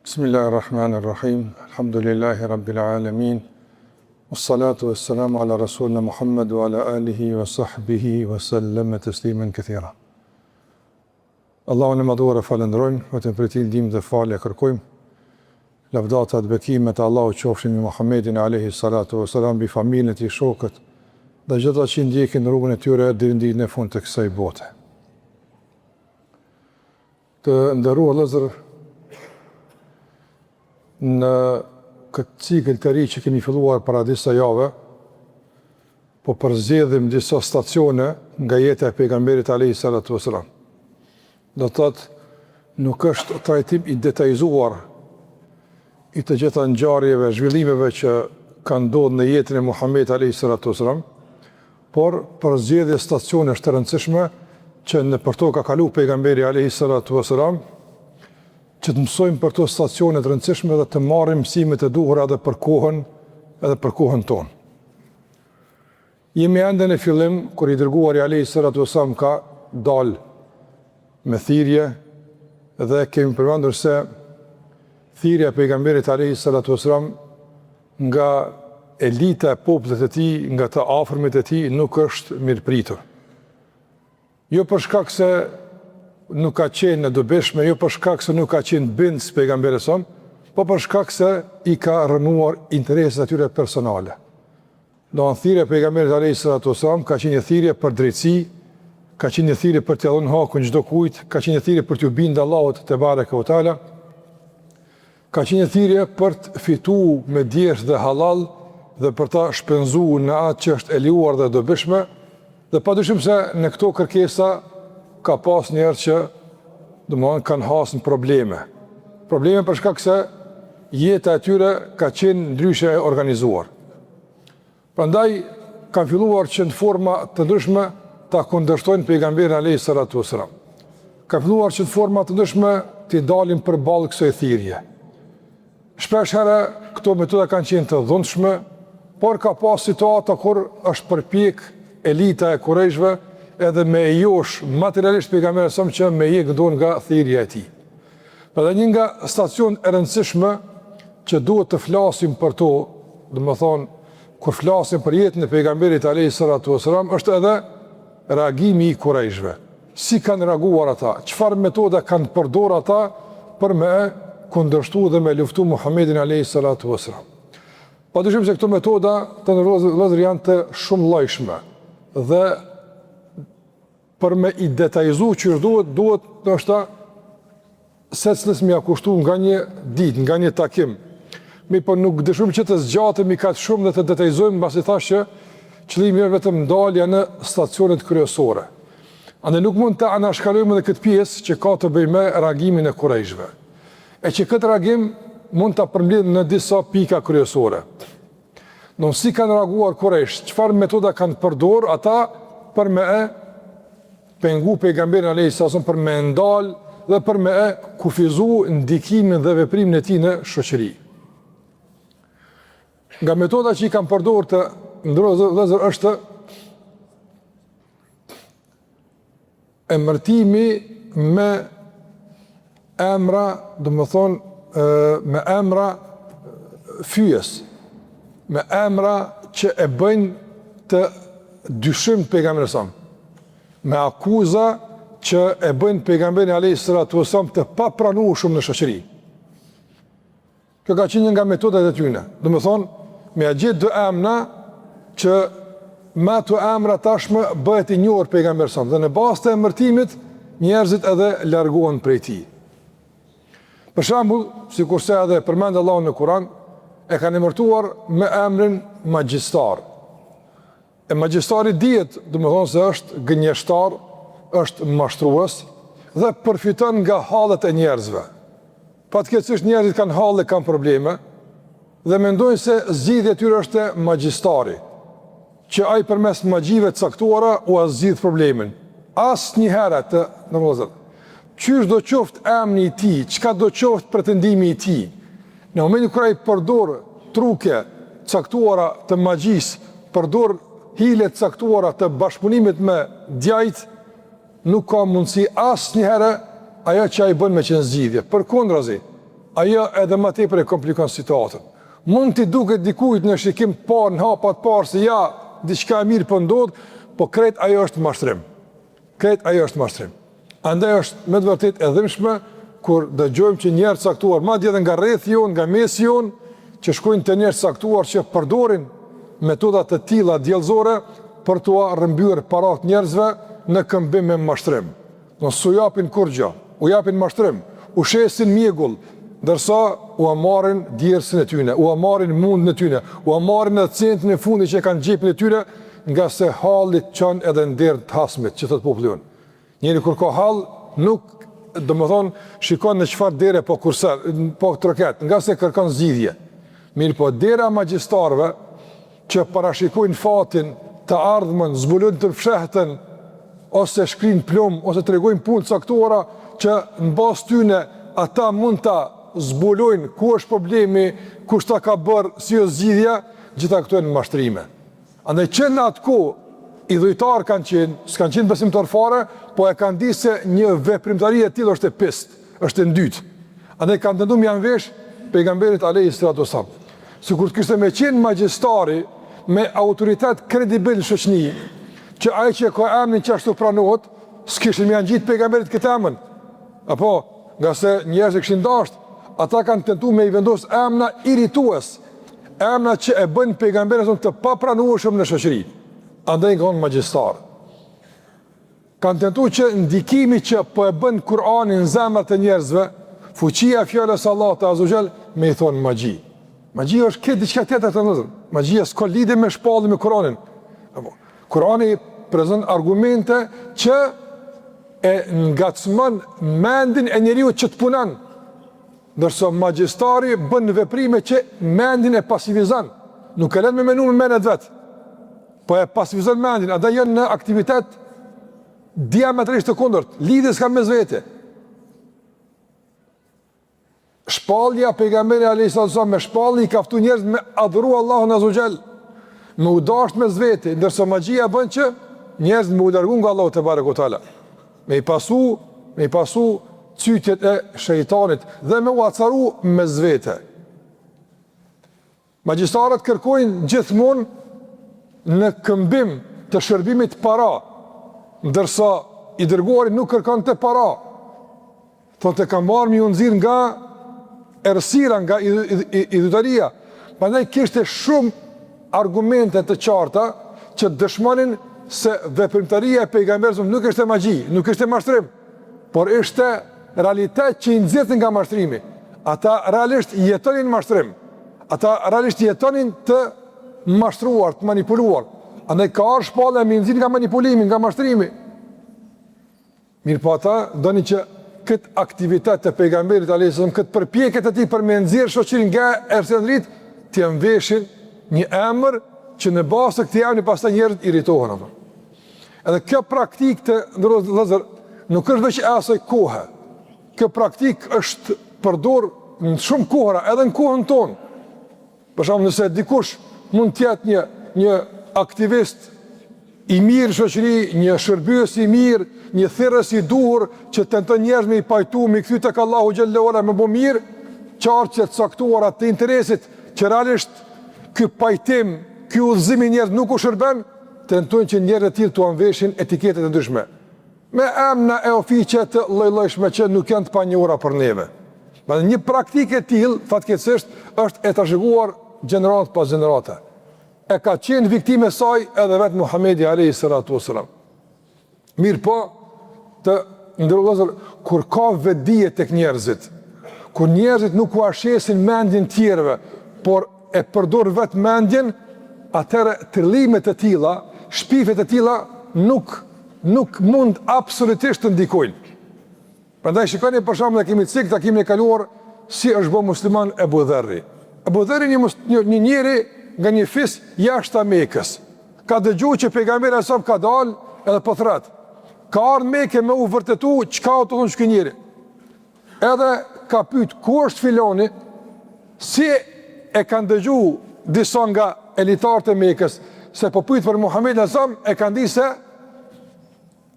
Bismillahirrahmanirrahim. Elhamdülillahi Rabbil alemin. Wassalatu wassalamu ala Rasulina Muhammed wa ala alihi wa sahbihi wa sallame teslimen kethira. Allahun e madhëruar e falënderojmë, vetëm prej tij ndihmë dhe falje kërkojmë. Lavdatat, bekimet e Allahut qofshin mbi Muhammedin alayhi salatu wassalam, mbi familjen e tij, shokët dhe gjithë ata që ndjekin rrugën e tyre deri në ditën e fundit të kësaj bote. Të nderuar vëllezër, në këtë cikël të ri që kemi filluar para disa jave, po përzgjedhim disa stacione nga jeta e pejgamberit alayhi salatu wasalam. Do të thotë, nuk është trajtim i detajizuar i të gjitha ngjarjeve, zhvillimeve që kanë ndodhur në jetën e Muhamedit alayhi salatu wasalam, por përzgjedhje stacionesh të rëndësishme që nëpër to ka kalu pejgamberi alayhi salatu wasalam, që të mësojmë për to stacione të rëndësishme dhe të marrim mësimet e duhura edhe për kohën, edhe për kohën tonë. Jemi ende në fillim kur i dërguari alayhi salatu wasalam ka dal me thirrje dhe kemi përmendur se thirrja e pejgamberit alayhi salatu wasalam nga elita e popullit të tij, nga të afërmit e tij nuk është mirëpritur. Jo për shkak se nuk ka qenë e dobishme, jo për shkak se nuk ka qenë bindës pejgamberi sa, po për shkak se i ka rrënuar interesat e tyre personale. Domethënë thirrja e pejgamberit alayhi salatu wasalam ka qenë një thirrje për drejtësi, ka qenë një thirrje për t'ia dhënë hakun çdo kujt, ka qenë një thirrje për t'u bindë Allahut tebareke ve teala. Ka qenë një thirrje për të fitu me djersë dhe hallall dhe për ta shpenzu në atë që është e lejuar dhe e dobishme, dhe padyshim se në këto kërkesa ka pas njerëz që domethënë kanë hasë në probleme. Probleme për shkak se jeta e tyre ka qenë ndryshe e organizuar. Prandaj kanë filluar që në forma të ndryshme ta kundërshtojnë pejgamberin alayhi salatu wasalam. Kanë filluar që në forma të ndryshme t'i dalin përballë kësaj thirrje. Shpesh herë këto metoda kanë qenë të dhunshme, por ka pas situata kur është përpjek elita e kurejshve edhe me e josh materialisht pejgamberin sa që me hjek dorë nga thirrja e tij. Pra dhe një nga stacionet e rëndësishme që duhet të flasim për to, domethënë, kur flasim për jetën e pejgamberit alayhi salatu wasalam, është edhe reagimi i kurejshve. Si kanë reaguar ata? Çfarë metoda kanë përdorur ata për me kundërshtu dhe me luftu Muhammedin alayhi salatu wasalam? Padyshim se këto metoda të nderuar vëllezër janë të shumëllojshme dhe për me i detajizu qysh duhet, duhet ndoshta secilës me ia kushtu nga një ditë, nga një takim. Mirëpo nuk dëshirojmë që të zgjatemi kaq shumë dhe të detajizojmë, mbasi thashë që qëllimi është vetëm ndalja në stacionet kryesore. Andaj nuk mund të anashkalojmë edhe këtë pjesë që ka të bëjë me reagimin e kurejshve. E që këtë reagim mund ta përmbledhim në disa pika kryesore. Domethënë si kanë reaguar kurejshët, çfarë metoda kanë përdorur ata për me e pengu pejgamberin alayhi sallam për me ndal dhe për me e kufizu ndikimin dhe veprimin e tij në shoqëri. Nga metoda që i kanë përdorur të nderuar vëllezër është emërtimi me emra, domethënë, me emra fyes, me emra që e bëjnë të dyshimtë pejgamberin sa, me akuza që e bëjnë pejgamberin alayhi salatu wasallam të papranueshëm në shoqëri. Kjo ka qenë një nga metodat e tyne. Domethënë, me ia gjetë do emna që me ato emra tashmë bëhet i njohur pejgamberi sa dhe në bazë të emërtimit njerëzit edhe largohen prej tij. Për shembull, sikurse edhe përmend Allahu në Kur'an, e kanë emërtuar me emrin magjistar. E magjistari dihet, domethënë se është gënjeshtar, është mashtrues dhe përfiton nga hallet e njerëzve. Fatkeqësisht njerëzit kanë halle, kanë probleme dhe mendojnë se zgjidhja e tyre është te magjistari, që ai përmes magjive të caktuara ua zgjidh problemin. Asnjëherë të nderuar vëllezër. Qysh do qoftë emni i tij, çka do qoftë pretendimi i tij, Në momentin kur ai përdor truke të caktuara të magjisë, përdor hile të caktuara të bashkëpunimit me djajt, nuk ka mundësi asnjëherë ajo që ai bën me qenë zgjidhje. Përkundrazi, Ajo edhe më tepër e komplikon situatën. Mund t'i duket dikujt në shikim të parë, në hapa të parë se ja, diçka e mirë po ndodh, po krejt ajo është mashtrim. Krejt ajo është mashtrim. Andaj është me të vërtetë e dhimbshme kur dëgjojmë që njerëz të caktuar, madje edhe nga rrethi jonë, nga mesi jonë, që shkojnë te njerëz të caktuar që përdorin metoda të tilla djellëzore për t'ua rrëmbyer paratë njerëzve në këmbim me mashtrim. Do s'u japin kurrgjë, u japin mashtrim, u shesin mjegull, ndërsa ua marrin djersën e tyne, ua marrin mundin e tyne, ua marrin edhe centin e fundit që e kanë n'xhepin e tyre, ngase halli çon edhe në derë të hasmit, që thotë populli ynë. Njeri kur ka hall, nuk, domethënë, shikon në çfarë dere po kursen, po troket, ngase kërkon zgjidhje. Mirëpo dera e magjistarëve, që parashikojnë fatin, të ardhmen, zbulojnë të fshehtën, ose shkrijnë plumb, ose tregojnë punë të caktuara që në bazë tyne ata mund ta zbulojnë ku është problemi, kush ta ka bërë, si është zgjidhja, gjitha këto janë mashtrime. Andaj që në atë kohë idhujtarë kanë qenë, s'kanë qenë besimtarë fare, po e kanë di se një veprimtari e tillë është e pistë, është e ndytë. Andaj kanë tentu me ia mvesh pejgamberit alayhi salatu wasallam. Sikur të kishte me qenë magjistari me autoritet kredibil në shoqni, që ai që e ka emrin qashtu pranohet, s'kishin me ia ngjit pejgamberit këtë emën. Apo, ngase njerëzit e kishin dasht, ata kanë tentu me i vendos emna irritues, emna që e bëjnë pejgamberin të papranueshëm në shoqëri. Andaj i kanë magjistar. Kanë tentu që ndikimi që po e bën Kur'ani në zemrat e njerëzve, fuqia e fjalës së Allahut azze ue xhel, me i thonë magji. Magjia është krejt diçka tjetër të nderuar. Magjia s'ka lidhje me shpalljen me Kur'anin. Apo Kur'ani prezanton argumente që e ngacmon mendin e njeriut që të punon. Ndërsa magjistari bën veprime që mendin e pasivizon, nuk e lën me menu me mend vet. Po e pasivizon mendin, ata janë në aktivitet diametralisht të kundërt, lidhje s'kanë mes vete. Shpallja pejgamberi alayhis salam me shpallje i ka ftu njerëz me adhuru Allahun azze ue xhel, me u dasht mes vete, ndërsa magjia bën që njerëz me u largu nga Allahu tebareke ue teala. Me i pasu, me i pasu cytjet e shejtanit dhe me u acaru mes vete. Magjistarët kërkojnë gjithmonë në këmbim të shërbimit para, ndërsa i dërguari nuk kërkonte para. Thotë kam ardhur me ju nxjerr nga errësira, nga idhujtaria. Prandaj kishte shumë argumente të qarta që dëshmonin se veprimtaria e pejgamberit nuk ishte magji, nuk ishte mashtrim, por ishte realitet që i nxirrte nga mashtrimi. Ata realisht jetonin mashtrim. Ata realisht jetonin të mashtruar, të manipuluar. Andaj ka ardhur shpallja me i nxjerr nga manipulimi, nga mashtrimi. Mirëpo ata donin që këtë aktivitet të pejgamberit alayhis salam, këtë përpjekje të tij për me nxjerr shoqërinë nga errësira në dritë, t'ia mveshin një emër që në bazë të këtij emri pastaj njerëzit irritohen apo. Edhe kjo praktikë të nderuar vëllezër nuk është veç e asaj kohe. Kjo praktikë është përdor në shumë kohëra, edhe në kohën tonë. Për shembull, nëse dikush mund të jetë një një aktivist i mirë në shoqëri, një shërbyes i mirë, një thirrës i duhur që tenton njerëz me i pajtu, me i kthy tek Allahu xhelle ue ala me bo mirë, qarqe të caktuara të interesit që realisht ky pajtim, ky udhëzim i njerëz nuk u shërben, tentojnë që njerëzve të tillë t'ua mveshin etiketet e ndryshme. Me emna e ofiqe të lloj-llojshme që nuk janë të panjohura për neve. Pra një praktikë e tillë, fatkeqësisht, është e trashëguar gjeneratë pas gjenerate. E ka qenë viktimë e saj edhe vetë Muhamedi alayhi salatu wasalam. Mirëpo, të nderuar vëllezër, kur ka vetëdije tek njerëzit, kur njerëzit nuk ua shesin mendjen tjerëve, por e përdor vetë mendjen, atëherë trillime të tilla, shpifje të tilla nuk nuk mund absolutisht të ndikojnë. Prandaj shikoni për shembull e kemi cek takimin e kaluar si është bërë musliman Ebu Dherri. Ebu Dherri një, një, një njeri nga një fis jashtë Mekës. Ka dëgju që pejgamberi alejhi selam ka dalë edhe po thërret. Ka ardhë Mekë me u vërtetu çka o tu thonë qiky njeri. Edhe ka pyet ku është filoni, si e kanë dëgju disa nga elitarët e Mekës se po pyet për Muhamedin alejhi selam e kanë di se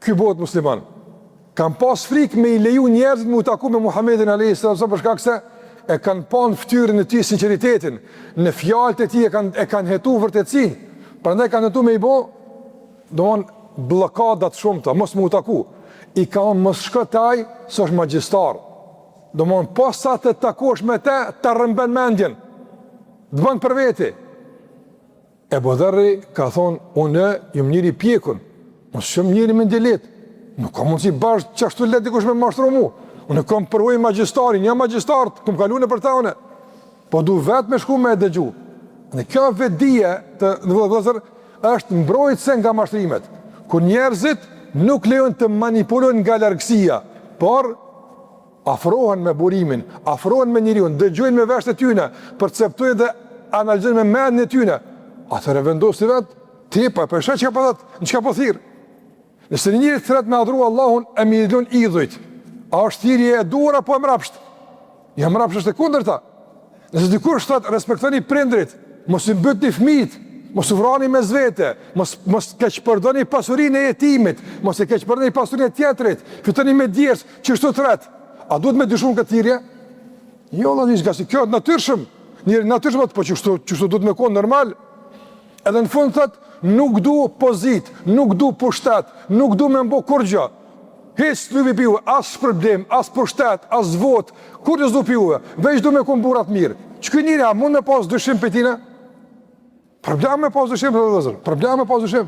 ky bëhet musliman. Kanë pas frikë me i leju njerëzit me u taku me Muhammedin a.s. për shkak se E kanë pa në fytyrën e tij sinqeritetin, në fjalët e tij e kanë e kanë hetu vërtetësinë. Prandaj kanë tentu me i bo, domthon bllokada të shumta, mos me u taku. I ka thonë mos shko te ai, se është magjistar. Domthon posa të takosh me të, ta rrëmben mendjen. Të bën për veti. Ebu Dherri ka thonë, unë jam njeri i pjekun, unë s'jam njeri mendjelehtë, nuk ka mundësi bash qashtu lehtë dikush me mashtru mu, unë kam përvojë magjistari, një magjistar, kom kalu nëpër ta unë, po du vetë me shku me e dëgju. Dhe kjo vetëdije të nderuar vëllezër, është mbrojtëse nga mashtrimet, kur njerëzit nuk lejohen të manipulojnë nga largësia, por Afrohen me burimin, afrohen me njeriun, dëgjojnë me veshët e tyne, perceptojnë dhe analizojnë me mendjen e tyne. Atëherë vendos ti vetë, ti po e sheh çka po thotë, në çka po thirr. Nëse një njeri thërret me adhuru Allahun e me i lon idhujt, a është thirrje e duhur apo e mrapsht? Ja mrapsht është e kundërta. Nëse dikush thotë respektoni prindrit, mos i mbytni fëmijët, mos u vrani mes vete, mos mos keqpërdorni pasurinë e jetimit, mos e keqpërdorni pasurinë e tjetrit, fitoni me djersë, qështu thërret. A duhet me dyshu në këtë thirrje? Jo, vëlla, ngase kjo është natyrshëm. Njeri natyrshëm thotë, po qështu, qështu duhet me konë normal. Edhe në fund thotë, nuk du pozitë, nuk du pushtet, nuk du me m'bo kurgjë. Hiç s'du pi juve, as shpërblim, as pushtet, as votë, kurgjë s'du pi juve, veç du me konë burra të mirë. Qiky njeri, a mund me pas dyshim prej tina? Problem me pas dyshim, vëllezër, problem me pas dyshim.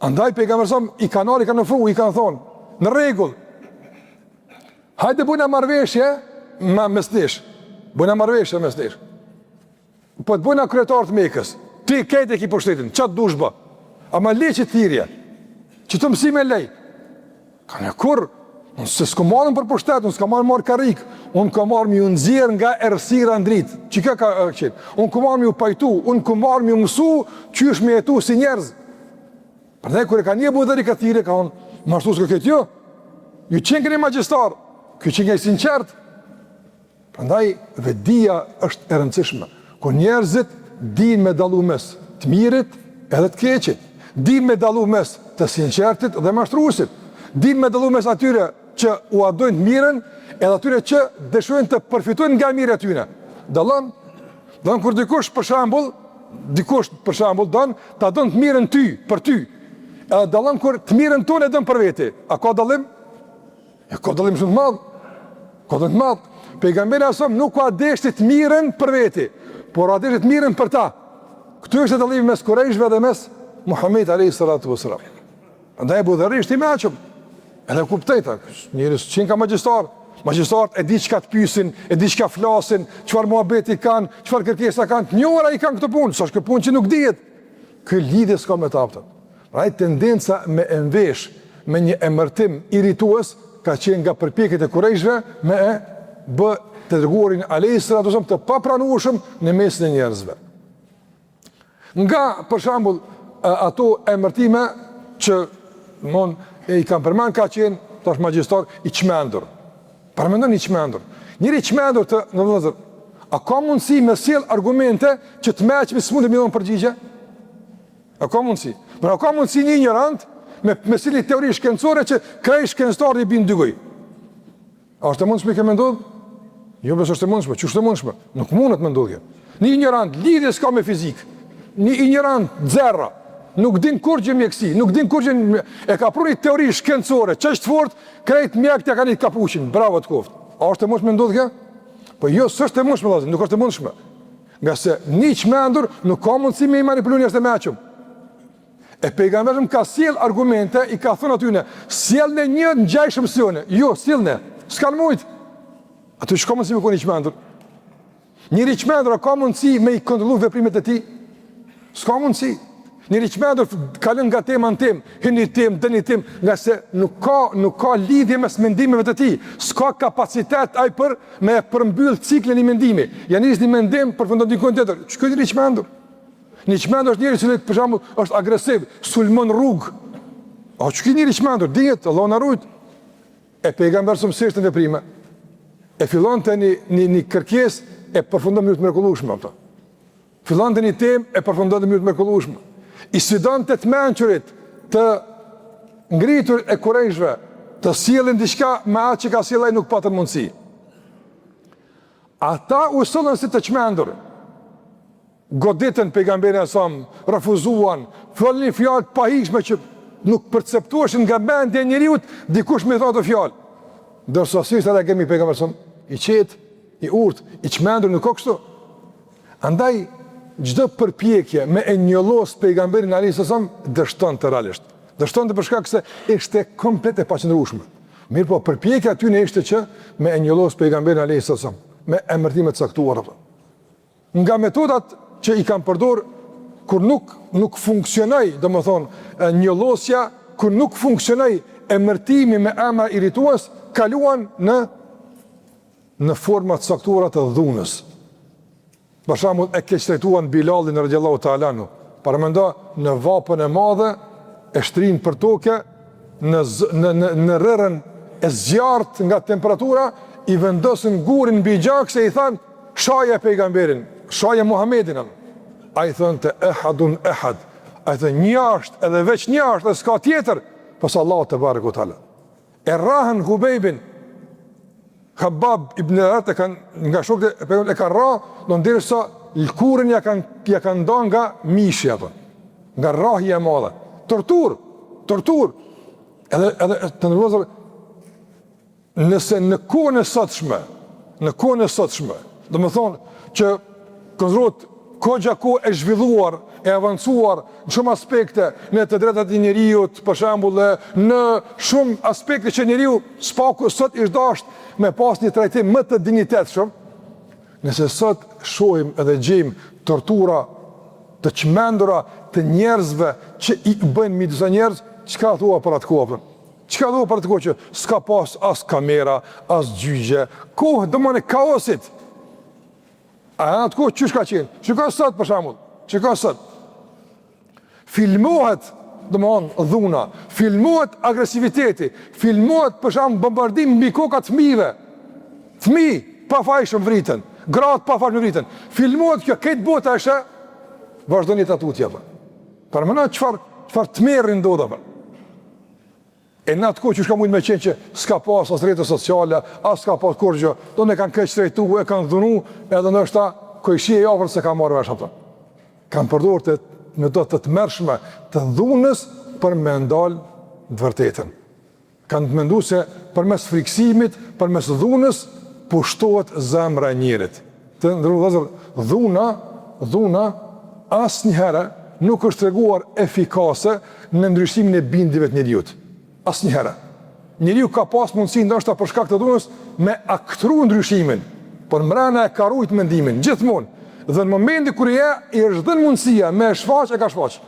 Andaj pejgamberi sa i kanë ardh i kanë ofru, i kanë thonë, në rregull. Hajde bujna marrëveshje me mes nesh. Bujna marrëveshje mes nesh. Po të bujna kryetar të Mekës. Ti krejt e ki pushtetin, ça të dush bë. Ama le qit thirrje. Qito mësime lej. Ka në kurrë, unë se s'kom ardh për pushtet, unë s'kam ardh marrë karrikë, unë kam ardh me ju nxjerr nga errësira në dritë, qikjo ka qenë, unë kam ardh me ju pajtu, unë kam ardh me ju mësu, qysh me jetu si njerëz. Prandaj kur e ka ni Ebu Dherri këtë thirrje, ka thonë, mashtrues qenkeni ju, ju qenkeni magjistar, ky qenka i sinqertë, Prandaj vetëdija është e rëndësishme. Kur njerëzit dinë me dallu mes të mirit edhe të keqit, dinë me dallu mes të sinqertit dhe mashtruesit, dinë me dallu mes atyre që ua dojnë të mirën edhe atyre që dëshirojnë të përfitojnë nga e mira e tyre. Dallon, dallon kur dikush për shembull, dikush për shembull don ta don të mirën ty, për ty. Edhe dallon kur të mirën tonë e don për veti. A ka dallim? E ka dallim shumë të madh. Ka dallim të madh. Pejgamberi a.s. nuk ua deshti të mirën për veti, por ua deshti të mirën për ta. Këtu është dallimi mes Kurejshve dhe mes Muhamedit alayhi salatu wasalam. Andaj Ebu Dherri ishte i mençëm. Edhe kuptoi tha, njeri s'qenka magjistar. Magjistarët e di çka të pyesin, e di çka flasin, çfarë muhabeti kanë, çfarë kërkesa kanë, të njohura i kanë këto punë, s'është kjo punë që nuk dihet. Ky lidhje s'ka me ta. Pra tendenca me e mvesh me një emërtim irritues ka qenë nga përpjekjet e Kurejshve me e bë të dërguarin alejhi salatu wasallam të papranueshëm në mesin e njerëzve. Nga për shembull ato emërtime që mon e i kanë përmend ka qenë tash magjistar i çmendur. Paramendoni i çmendur. Njeri i çmendur të nderuar vëllezër. A ka mundësi me sjell argumente që të mençmit s'munden me dhënë përgjigje? A ka mundësi? Pra a ka mundësi një injorant me, me sjell një teori shkencore që krejt shkencëtarët i bin dy gojë? A është e mundshme kjo me ndodhë? Jo, bre s'është e mundshme, qysh është e mundshme? Nuk mundet me ndodhë kjo. Një injorant lidhje s'ka me fizikë, një injorant zero, nuk din kurgjë mjekësi, nuk din kurgjë, e ka pru një teori shkencore, qaq të fort, krejt mjekët ja kanë kapuçin, bravo të koftë. A është e mundshme me ndodhë kjo? Po jo, s'është e mundshme, vëllazër, nuk është e mundshme. Ngase një i çmendur nuk ka mundësi me i manipulu njerëzit e mençëm. E pejgamberi ka sjell argumente, i ka thënë atyne, sjellne një ngjajshëm si unë. Jo, sjellne. S'kan mujt. Aty s'ka mundësi me kon i çmendur. Njeri i çmendur a ka mundësi me i kontrollu veprimet e tij? S'ka mundësi. Njeri i çmendur kalon nga tema në temë, hyn në temë, del në temë, ngase nuk ka nuk ka lidhje mes mendimeve të tij. S'ka kapacitet ai për me e përmbyll ciklin e mendimit. Ja nis një mendim përfundon diku tjetër. Ç'ky njeri i çmendur? Një i çmendur është njeri i cili për shembull është agresiv, sulmon rrugë. A ç'ky njeri i çmendur? Dihet, Allahu na rujt. E pejgamberi a.s. si ishte në veprime. E fillonte një një një kërkesë e përfundon në mënyrë të mrekullueshme ato. Fillonte një temë e përfundonte në mënyrë të mrekullueshme. I sfidonte të mençurit të ngritur e kurejshve të sjellin diçka me atë që ka sjellë ai nuk patën mundësi. Ata u sollën si të çmendur. Goditën pejgamberin alejhi selam, refuzuan, folën fjalë të pahijshme që nuk perceptoheshin nga mendja e njeriut, dikush me i thanë ato fjalë. Ndërsa si ishte reagimi i pejgamberit alejhi selam, i qetë, i urtë, i çmendur nuk ka kështu. Andaj çdo përpjekje me e njollos pejgamberin alejhi selam dështonte realisht. Dështonte për shkak se ishte komplet e paqëndrueshme. Mirëpo përpjekja e tyne ishte që me e njollos pejgamberin alejhi selam me emërtime të caktuara. Nga metodat që i kanë përdor kur nuk nuk funksionoi, domethënë, njollosja, kur nuk funksionoi emërtimi me emra irritues, kaluan në në forma të caktuara të dhunës. Për shembull, e keqtrajtuan Bilalin radiallahu ta'ala anhu. Paramendo në vapën e madhe e shtrinë për toke në në në në rërën e zjarrtë nga temperatura i vendosën gurin mbi gjaks e i thanë shaje pejgamberin, shaje Muhammedin. Ai thonte ehadun ehad. Ai thonte një është edhe veç një është dhe s'ka tjetër, pos Allahu tebareke ve teala. E rrahën Hubejbin, Habab ibn Erat e kanë nga shokët e pejgamberit e kanë rrah, do derisa lëkurën ja kanë ja kanë nda nga mishi apo. Nga rrahja e madhe. Tortur, tortur. Edhe edhe të nderuar nëse në kohën e sotshme, në kohën e sotshme, domethonë që konsiderohet koxha kohë e zhvilluar, e avancuar në shumë aspekte, në të drejtat e njeriut, për shembull, në shumë aspekte që njeriu s'paku sot ish dasht me pas një trajtim më të dinjitetshëm, nëse sot shohim edhe gjejmë tortura të çmendura të njerëzve që i bëjnë me disa njerëz, çka thua për atë kohë? Çka thua për atë kohë që s'ka pas as kamera, as gjyqe, kohë domethënë kaosit. A në atë kohë qysh ka qenë? Shiko sot për shembull, shiko sot. Filmohet, domethënë, dhuna, filmohet agresiviteti, filmohet për shembull bombardim mbi kokat fëmijëve. Fëmijë pafajshëm vriten, gratë pafajshëm vriten. Filmohet kjo, krejt bota e sheh, vazhdon jeta tutje apo. Paramendo çfarë çfarë tmerri ndodh apo. E në atë kohë qysh ka mujtë me qenë që s'ka pas as rrjete sociale, as ka pas kurgjë, do e kanë keqtrajtu, e kanë dhunu, edhe ndoshta kojshia i afërt s'e ka marrë vesh ato. Kanë përdorë të metoda të tmerrshme të dhunës për me ndalë të vërtetën. Kanë të mendu se përmes frikësimit, përmes dhunës, pushtohet zemra e njerit. Të nderuar vëllezër, dhuna, dhuna asnjëherë nuk është treguar efikase në ndryshimin e bindjeve të njeriut. Asnjëherë. Njeriu ka pas mundësi ndoshta për shkak të dhunës me aktru ndryshimin, por mrena e ka rujt mendimin gjithmonë. Dhe në momentin kur i është dhënë mundësia me e shfaq e ka shfaq.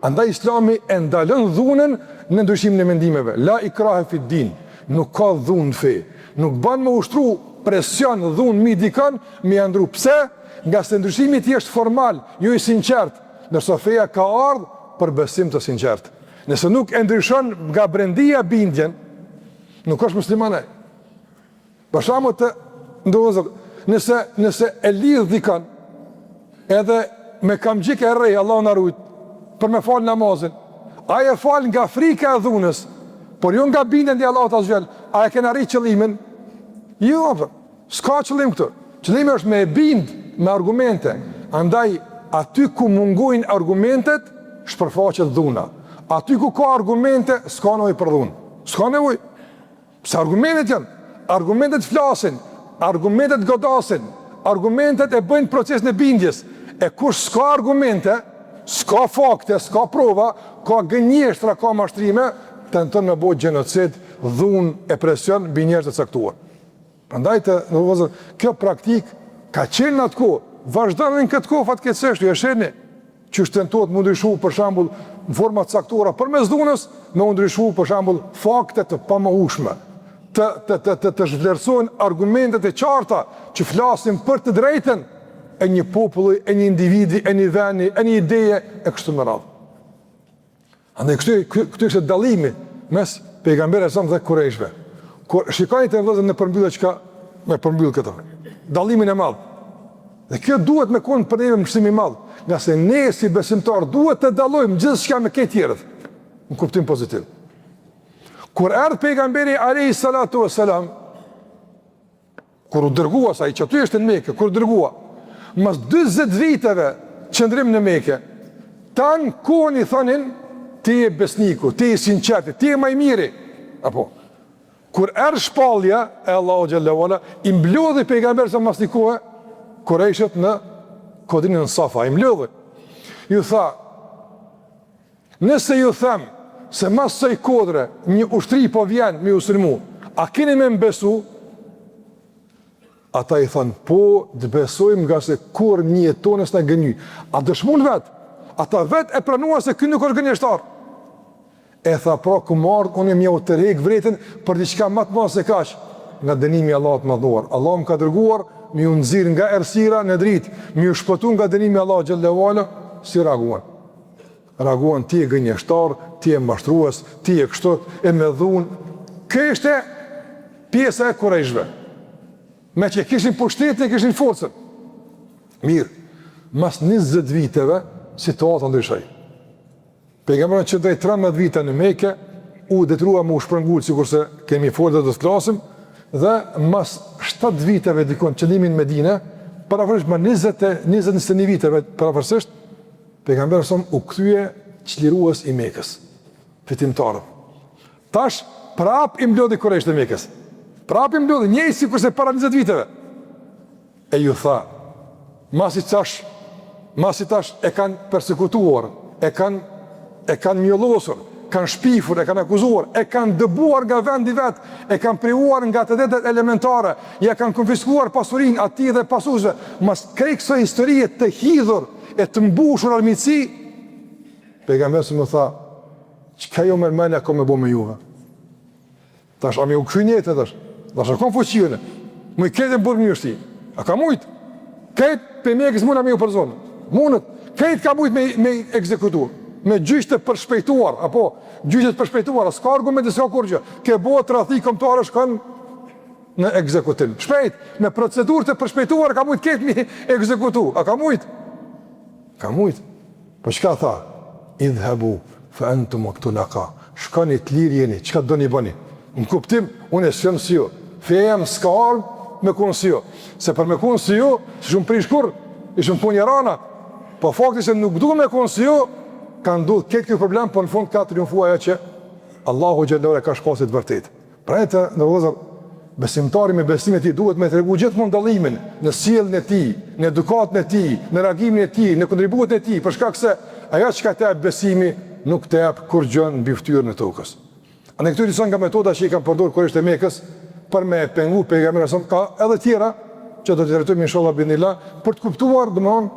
Andaj Islami e ndalon dhunën në ndryshimin e mendimeve. La ikrahe fi din, nuk ka dhunë në fe. Nuk ban me ushtru presion dhunë mi dikën me ia ndru. Pse? Ngase ndryshimi i tij është formal, jo i sinqert, ndërsa feja ka ardhë për besim të sinqert. Nëse nuk e ndryshon nga brendia bindjen, nuk është musliman ai. Për shembull të nderuar vëllezër, nëse, nëse e lidh dikën, edhe me kamxhik e rreh, Allahu na rujt, për me falë namazin, ai e fal nga frika e dhunës, por jo nga bindja ndaj Allahut azze ve xhel, a e kena arrit qëllimin? Jo, apo, s'ka qëllim këtu. Qëllimi është me e bind me argumente, andaj aty ku mungojnë argumentet, shpërfaqet dhuna. Aty ku ka argumente, s'ka nevojë për dhunë. S'ka nevojë. Pse argumentet janë? Argumentet flasin, argumentet godasin, argumentet e bëjnë procesin e bindjes. E kush s'ka argumente, s'ka fakte, s'ka prova, ka gënjeshtra, ka mashtrime, tenton me bo gjenocid, dhunë e presion mbi njerëz të caktuar. Prandaj të nderuar vëllezër, kjo praktikë ka qenë në atë kohë, vazhdon edhe në këtë kohë fatkeqësisht, ju e shihni. Qysh tentohet me ndryshu për shembull në forma të caktuara përmes dhunës, me ndryshu për shembull fakte të pamohueshme, të të të të, të zhvlerësohen argumentet e qarta që flasin për të drejtën e një populli, e një individi, e një vendi, e një ideje e kështu me radhë. Andaj këtu këtu ishte dallimi mes pejgamberit alejhi selam dhe kurejshve. Kur shikoni të vëllezër në përmbyllje çka me përmbyll këtë. Dallimin e madh. Dhe kjo duhet me konë për neve mësim i madh, ngase ne si besimtar duhet të dallojmë gjithçka me këta tjerët, në kuptim pozitiv. Kur erdh pejgamberi alejhi salatu ve selam, Kur u dërgua, se ai qaty ishte në Mekë, kur u dërgua, mas 40 viteve qëndrim në Mekë, tanë kohën i thonin, ti je besniku, ti je i sinqerti, ti je ma i miri. Apo, kur erdh shpallja e Allahut xhelle ve ala, i mblodhi pejgamberi sa mas një kohe, kurejshët në kodrinën Safa, i mblodhi. Ju tha, Nëse ju them se mas kësaj kodre një ushtri po vjen me ju sulmu, a keni me më besu? Ata i thanë, po, të besojmë ngase kurrë në jetë tonë s'na gënjy. A dëshmun vetë? Ata vetë e pranuan se ky nuk është gënjeshtar. E tha pra kum ardhë unë me jau tërhek vërejtjen për diçka më të madhe se kaq, nga dënimi i Allahut të madhëruar. Allahu më ka dërguar me ju nxirr nga errësira në dritë, me ju shpëtu nga dënimi i Allahut xhelle ve ala, si reaguan. Reaguan ti je gënjeshtar, ti je mashtrues, ti je kështu, e me dhunë. Kjo ishte pjesa e kurejshve. Meqë kishin pushtetin e kishin forcën. Mirë, mas 20 viteve, situata ndryshoi. Pejgamberi qëndroi 13 vite në Mekë, u detyrua me u shpërngul, sikurse kemi folë dhe do të flasim, dhe mas 7 viteve dikun qëndrimi në Medine, përafërsisht ma 20, 20-21 viteve përafërsisht, Pejgamberi sa u kthye çlirues i Mekës, fitimtar. Tash prap i mblodhi kurejshët e Mekës. Prap i mblodhi njëjtë sikurse para 20 viteve. E ju tha, masi tash, masi tash e kanë persekutuar, e kanë e kanë njollosur, kanë shpifur, e kanë akuzuar, e kanë dëbuar nga vendi vet, e kanë privuar nga të drejtat elementare, ia kanë konfiskuar pasurinë atij dhe pasuesve. Mas krejt kësaj historie të hidhur e të mbushur armiqësi, pejgamberi sa më tha, çka ju merr mendja kam me bo me juve? Tash a me u kthy njëjtë tash? Tash a kam fuqi unë? Muj krejt në burg me ju shti. A ka mujt? Krejt prej Mekës muna me ju përzonë. Mundet. Krejt ka mujt me, me ekzekutu. Me gjyq të përshpejtuar, apo gjyq të përshpejtuar, s'ka argument, s'ka kurgjë. Ke bo tradhti kombëtare shkon në ekzekutim. Shpejt, me procedurë të përshpejtuar ka mujt krejt me ekzekutu. A ka mujt? Ka mujt. Po çka tha? Idhhabu fa antum at-tulaqa. Shkoni të lirë jeni, çka doni bëni. Në kuptim, unë s'jam si ju. Feja jem s'ka ardhë me konë si ju. Se për me konë si ju, s'ishum prish kurrë, ishum konë jarana. Po fakti se nuk du me konë si ju, ka ndodhë këtë kjo problem, po në fund ka triumfu ajo që Allahu xhelle ue ala ka shpallë si të vërtetë. Pra të nderuar vëllezër, besimtari me besimin e tij duhet me tregu gjithmonë dallimin në sjelljen e tij, në edukatën e tij, në reagimin e tij, në kontributin e tij, për shkak se ajo çka të jep besimi nuk të jep kurrgjë mbi fytyrën e tokës. Andaj këto disa nga metodat që i kanë përdorur kurejshët e Mekës për me pengu pejgamberin sa ka edhe tjera që do t'i trajtojmë inshallah biidhnillah për të kuptuar domthon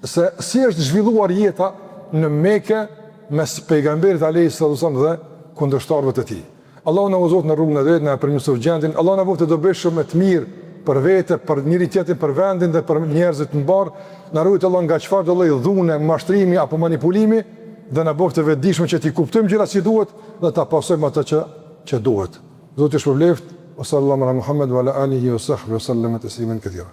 se si është zhvilluar jeta në Mekë mes pejgamberit alayhi salatu wasallam dhe kundërshtarëve të tij. Allahu na udhëzoftë në rrugën e drejtë, na e përmirësoftë gjendjen. Allahu na bëftë të dobishëm e të mirë për vete, për njëri tjetrin, për vendin dhe për njerëzit mbarë. Na ruajtë Allahu nga çfarëdo lloj dhune, mashtrimi apo manipulimi dhe na bëftë të vetëdijshëm që t'i kuptojmë gjërat si duhet dhe ta pasojmë atë që që duhet. Zoti ju shpërbleftë. Wa sallallahu ala Muhammed wa ala alihi wa sahbihi wa sallam tasliman katira.